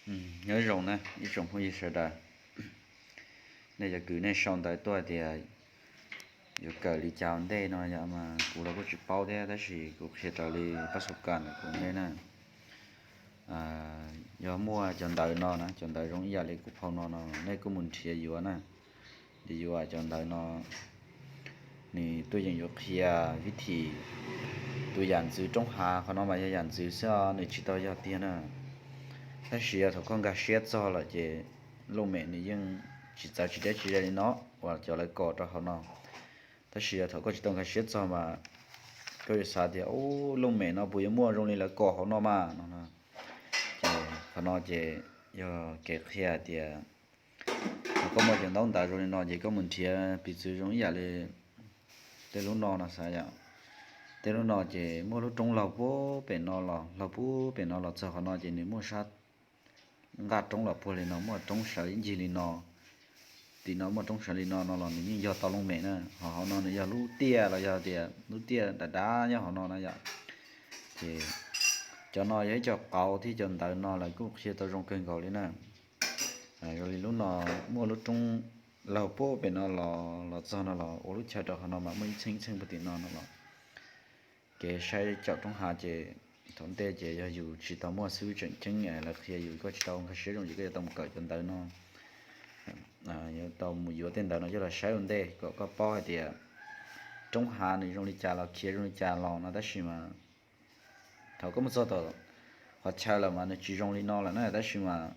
Nyob zoo na ib tsoom phooj ywg sawv daws, nej cov kws nej sau ntawv tuaj tias yuav kawm li cas ua ntej no yom, mas kuv los kuj tsis paub thiab, tab sis kuv qhia raws li pab xu kas ntawm kuv ntej na. Yog muaj cov ntawv no na, cov ntawv zoo ib yam li kuv phau no no, nej kuj mus nrhiav yuav na. Yuav cov ntawv no, nws tuaj yeem yuav qhia vib thim tus yam ntxwv roob hav, qhov no mas yog yam ntxwv xwb, nws tsis tau yog tiag na. Tab sis yog thaum koj nkag siab txog lawm ces looj mem nws yeej tsis txawv tsis deb tsis ze li no uas cov lawv kos rau hauv no. Tab sis yog thaum koj tsis tau nkag siab txog mas koj yuav xav tias, u, looj mem no puas yuav muaj zoo li lawv kos hauv no mas no. Ces qhov no ces yog kev qhia tias thaum koj muaj cov ntaub ntawv zoo li no ces koj mus nrhiav piv txwv zoo ib yam li tej lub no no xav yom. Tej lub no ces muaj lub roob laug puag pem no los, laug puag pem no los txog qhov no ces nws muaj sab nqaj roob los puag li no, muaj roob sawv ib ncig li no, tim no muaj roob sawv li no no los nws yeej yog tau looj mem na. Ho hauv no nws yog lub tiaj los yog tias lub tiaj dav dav nyob hauv no na yom. Ces cov no yog ib co qauv thiab cov ntawv no lawv kuj qhia tau zoo kawg nkaus li na. Zoo li lub no muaj lub roob laug puag pem no los, los txog no los ua lub chaw rau qhov no mas muaj ib txheej txheej puag tim no no los. Kev saib caum roob hav ces thaum ntej ces yog yus tsis tau muaj xib hwb tseem ceeb lawv qhia yus, koj tsis tau nkag siab zoo ces koj yuav tau mus kawm cov ntawv no, yuav tau mus yuav tej ntawv no coj los saib ua ntej kom koj paub hais tias roob hav nws zoo li cas los khiav zoo li cas los no. Tab sis mas thaum koj mus txog tom qhov chaw lawm mas nws tsis zoo li no lawm na, tab sis mas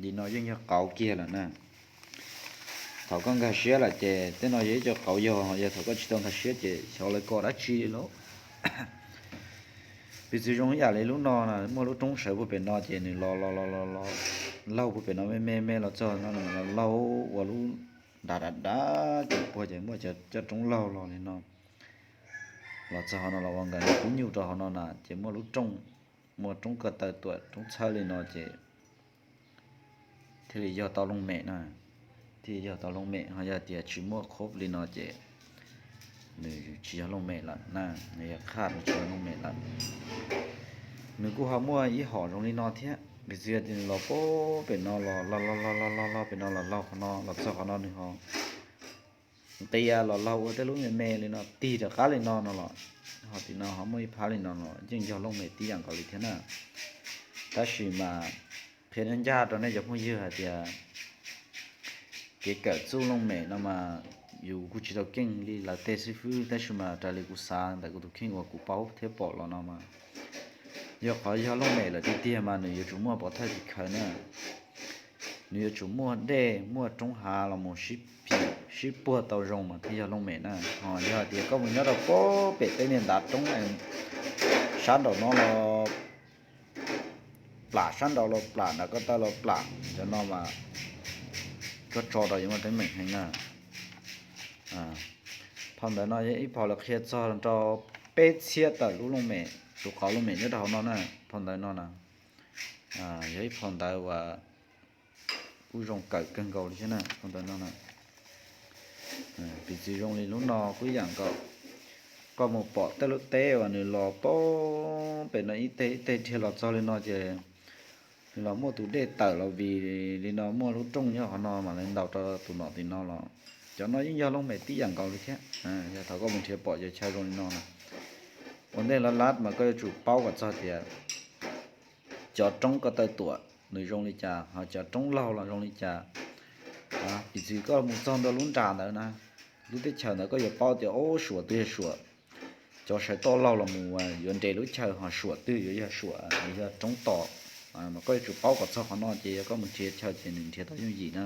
li no yeej yog qauv kiag lawm na. Thaum koj nkag siab lawm ces tej no yog ib co qauv yog, yog thaum koj tsis tau nkag siab ces xyov lawv kos dab tsi li lauj. Piv txwv zoo ib yam li lub no na, muaj lub roob sawv puag pem no ces nws los los los los laug puag pem no me me me los txog no los laug ua lub dav dav dav ces puag ces muaj cov roob laug los li no. Los txog qhov no los ua nkawd kub nyuj rau qhov no na ces muaj lub rooj, muaj roob ko taw tuam roob txhawb li no ces thiaj li yog tau looj mem na. Thiaj yog tau looj mem, ho yog tias tsis muaj khob li no ces nws tsis yog looj mem lawm na, nws yog qhaj nws tsis yog looj mem lawm. Nws kuj ho muaj ib hom zoo li no thiab, piv txwv tias nws los puag pem no los laug laug laug laug laug pem no los laug qhov no los txog qhov no nws ho nqia los laug ua tej lub me me li no tig rov qab li no no los, ho tim no ho muaj ib phab li no no yeej yog looj mem tib yam nkaus li thiab na. Tab sis mas qhia ncaj rau nej cov phooj ywg hais tias kev kawm txuj looj mem no mas yus kuj tsis tau keej li lawv tej xib fwb, tab sis mas raws li kuv xav ntawm kuv tus kheej uas kuv paub thiab pom los no mas yog qhov yog looj mem lawm tiag tiag mas nws yuav tsum muaj pov thawj tim khawv na. Nws yuav tsum muaj dej muaj roob hav los mus sib phim sib puag tau zoo mas thiaj yog looj mem na. Ho yog tias koj mus nyob rau puag pem tej niag ntav roob sab nraum no los plam, sab nraud los plam, nram ko taw los plam, cov no mas koj tso rau yuav muaj teeb meem heev na. Phau ntawv no yog ib phau lawv qhia txog rau peb txhiab tawm lub looj mem, tus qauv looj mem nyob rau hauv no na. Phau ntawv no na yog ib phau ntawv uas kuj zoo kawm kawg nkaus li thiab na. Phau ntawv no na, piv txwv zoo li lub no kuj ib yam nkaus, koj mus pom tej lub teb uas nws los puag pem no ib teg ib teg dhia los txog li no ces nws los muaj tus dej tawm los vim li no muaj lub rooj nyob qhov no mas lawv ntaus rau tus nom tim no los. Cov no yeej yog looj mem tib yam nkaus li thiab. Yog thaum koj mus nrhiav pom cov chaw zoo li no na, ua ntej lab lab mas koj yuav tsum paub kom txog tias cov roob ko taw tuam nws zoo li cas, ho cov roob laug los zoo li cas. Piv txwv koj mus txog ntua lub nram ntawd na, lub teb chaws ntawd koj yuav paub tias, o, suam twg yog suam, cov sawv toj laug los mus yuav nres lub chaw, ho suam twg yuav yog suam, yog roob tom. Mas koj yuav tsum paub kom txog qhov no ces yog koj mus nrhiav chaw ces nws nrhiav tau yooj yim na.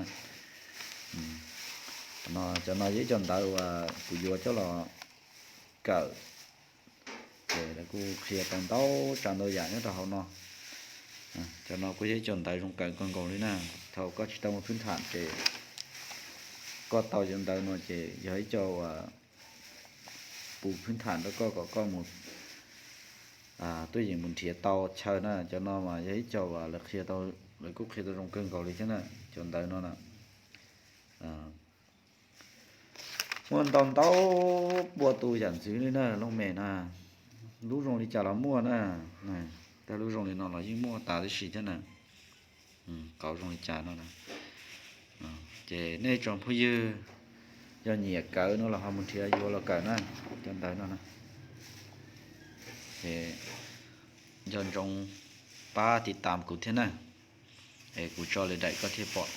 Cov no yog ib co ntawv uas kuv yuav coj los kawm, ces lawv kuj qhia tau ntau tsav ntau yam nyob rau hauv no. Cov no kuj yog ib co ntawv zoo kawm kawg nkaus li na. Thaum koj tsis tau muaj phwb tham ces koj tau cov ntawv no ces yog ib co uas pus phwb tham rau koj kom koj mus tuaj yeem mus nrhiav tau chaw na. Cov no mas yog ib co uas lawv qhia tau, lawv kuj qhia tau zoo kawg nkaus li thiab na, cov ntawv no na. Muaj ntau ntau pua tus yam ntxwv li na, looj mem na, lub zoo li cas los muaj na, tej lub zoo li no los yeej muaj tas tib si thiab na. Qauv zoo li cas no na. Ces nej tsoom phooj ywg yog nyiam kawm no los ho mus nrhiav yuav los kawm na, cov ntawv no na. Ces nco ntsoov pab tiv tam kuv thiab na, es kuv tso li daim koj thiaj pom.